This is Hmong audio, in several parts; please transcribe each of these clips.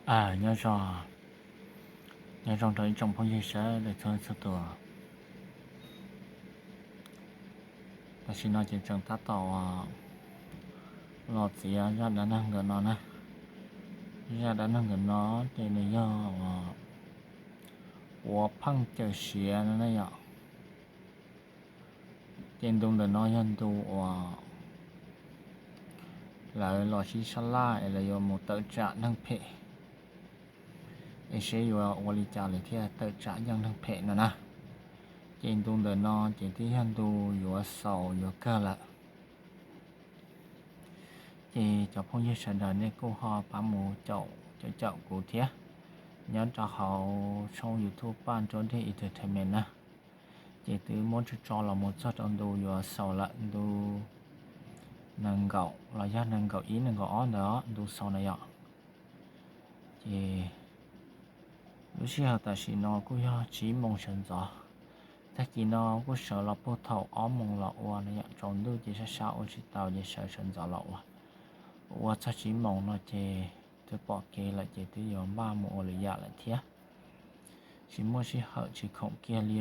Nyob zoo, nyob zoo rau ib tsoom phooj ywg sawv daws txhua txhua tus. Tam sim no ces tseem tab tom los txiav zaj dab neeg ntawm no na. Zaj dab neeg ntawm no ces nws yog uas puav pheej cawm siav no na yom. Ces ntu ntawm no yog ntu uas lawv los sib sab laj es lawv yuav mus tawm tsam neeg phem, es seb yuav ua li cas lawv thiaj tawm tsam yeej neeg phem no na. Ces ntu ntawm no ces twb yog ntu yuav xaus yuav kawg lawm. Ces cov phooj ywg sawv daws nej kuj ho pab mus caum caum kuv thiab nyob rau hauv tshooj YouTube Paj Nruab Dej Entertainment na. Ces twb muab tso tso los mus txog rau ntu yuav xaus lawm, ntu nees nkaum los yog nees nkaum ib nees nkaum ob ntawd ntu xaus na yom. Ces lub sij hawm tam sim no kuj yog tsib moos sawv ntxov. Tag kis no kuj sawv los puag thaum ob moos los ua no yom, tsaus ntuj ces sab sab ua tsis tau ces sawv sawv ntxov los ua. Ua txog tsib moos no ces twb pom kev lawm ces twb yuav npaj mus ua lwm yam lawm thiab. Tsis muaj sij hawm tsis khoom kiag li.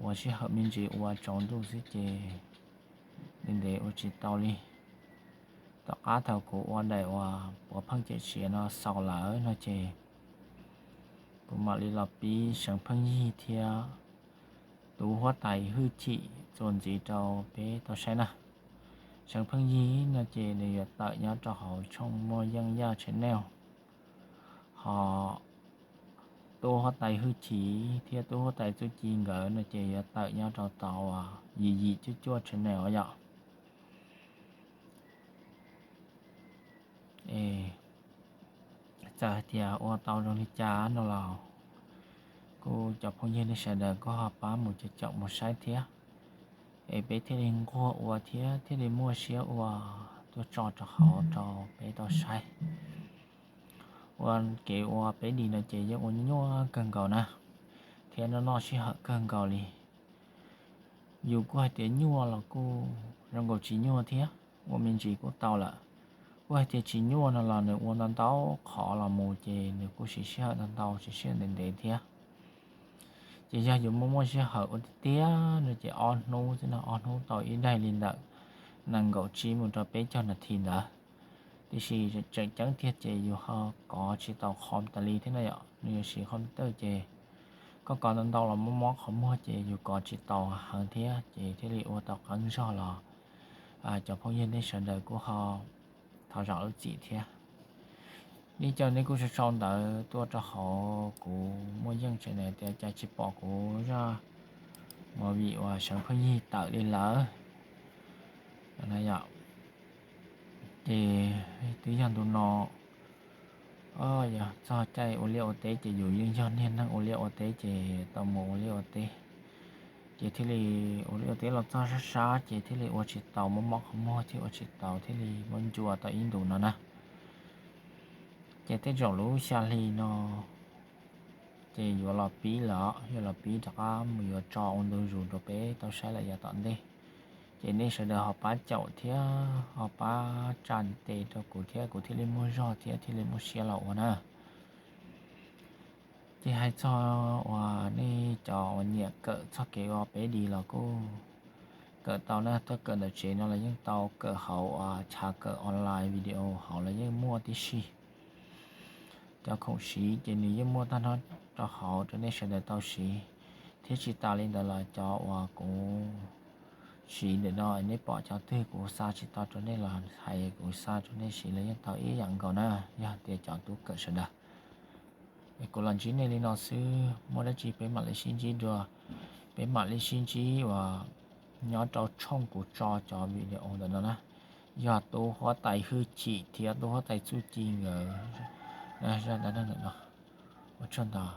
Ua sij hawm me ntsis ua tsaus ntuj xwb ces ntev ntev ua tsis tau li. Tom qab thaum kuv ua daim uas puav pheej cawm siav no xaus lawm no ces kuv mam li los pib seev pheej yig thiab tub huab tais hwj chim txuas ntxiv rau peb tau saib na. Seev pheej yig no ces nws yuav tawm nyob rau hauv tshooj Muaj Yeej Yaj Channel. Ho tub huab tais hwj chim thiab tub huab tais txuj ci nkawd no ces yuav tawm nyob rau tau yim yim cuaj cuaj channel yom. Txawm hais tias ua tau zoo li cas no los kuj cov phooj ywg nej sawv daws kuj ho pab mus caum caum mus saib thiab, es peb thiaj li nquag ua thiab thiaj li muaj siab ua tuaj tso rau hauv rau peb tau saib. Ua kev ua peb dim no ces yeej ua nyuaj kawg nkaus na, thiab noj noj sij hawm kawg nkaus li. Yus kuj hais tias nyuaj los kuj zoo nkaus tsis nyuaj thiab, ua me ntsis kuj tau lawm. Kuj hais tias tsis nyuaj no los nws ua ntau ntau qhov los mus ces nws kuj siv sij hawm ntau ntau, siv sij hawm ntev ntev thiab. Ces yog yus muaj muaj sij hawm ua tiag tiag no ces ob hnub xwb no, ob hnub tau ib daim li ntawm nees nkaum tsib mus rau peb caug nas this ntawd. Tiam sis tseem ceeb tiag ces yus ho kov tsis tau qhov tas li thiab no yom, nws yuav siv qhov tas ces koj kov ntau ntau los mob mob qhov muag ces yus kov tsis tau heev thiab ces thiaj li ua tau qeeb zog los cov phooj ywg nej sawv daws kuj ho thov zam lub txim thiab. Nej cov nej kuj sau sau ntawv tuaj rau hauv kuv Muaj Yeej Channel tias cas tsis pom kuv zaj movie uas seev pheej yig tawm li lawm na yom. Ces twb yog ntu no, yog txog caij ua liaj ua teb ces yus yeej yog niag neeg ua liaj ua teb ces tau mus ua liaj ua teb. Ces thiaj li ua liaj ua teb los txog sab sab ces thiaj li ua tsis tau, mob mob qhov muag thiaj ua tsis tau, thiaj li muab ncua tau ib ntus no na. Ces tej zaum lub xya hli no ces yuav los pib lawm, yuav los pib rov qab mus yuav tso ua ntu zus rau peb tau saib lawm yav tom ntej. Ces nej sawv daws ho pab caum thiab ho pab tsa ntes rau kuv thiab kuv thiaj li muaj zog thiab thiaj li muaj siab los ua na. Ces hais txog uas nej cov uas nyiam kawm txog kev ua peb dim los kuj kawm tau na, tuaj kawm ntawm tsev no los yeej tau, kawm hauv uas chav kawm online video hauv los yeej muaj tib si. Cov khoom siv ces nws yeej muaj tag nrho rau hauv rau nej sawv daws tau siv, thiab tsis tas li ntawd los cov uas kuv siv ntawm no nej pom cov twg kuv xa tsis tau rau nej los hais kuv xa rau nej siv los yeej tau ib yam nkaus na, yog tias cov tub kawm sawv daws. Kuv los ntsib nej li no xwb, muaj dab tsi peb mam li sib ntsib dua, peb mam li sib ntsib uas nyob rau tshooj kuv tso cov video ntawm no na, yog tub huab tais hwj chim thiab tub huab tais txuj ci nkawd zaj dab neeg ntawm no. Ua tsaug ntau.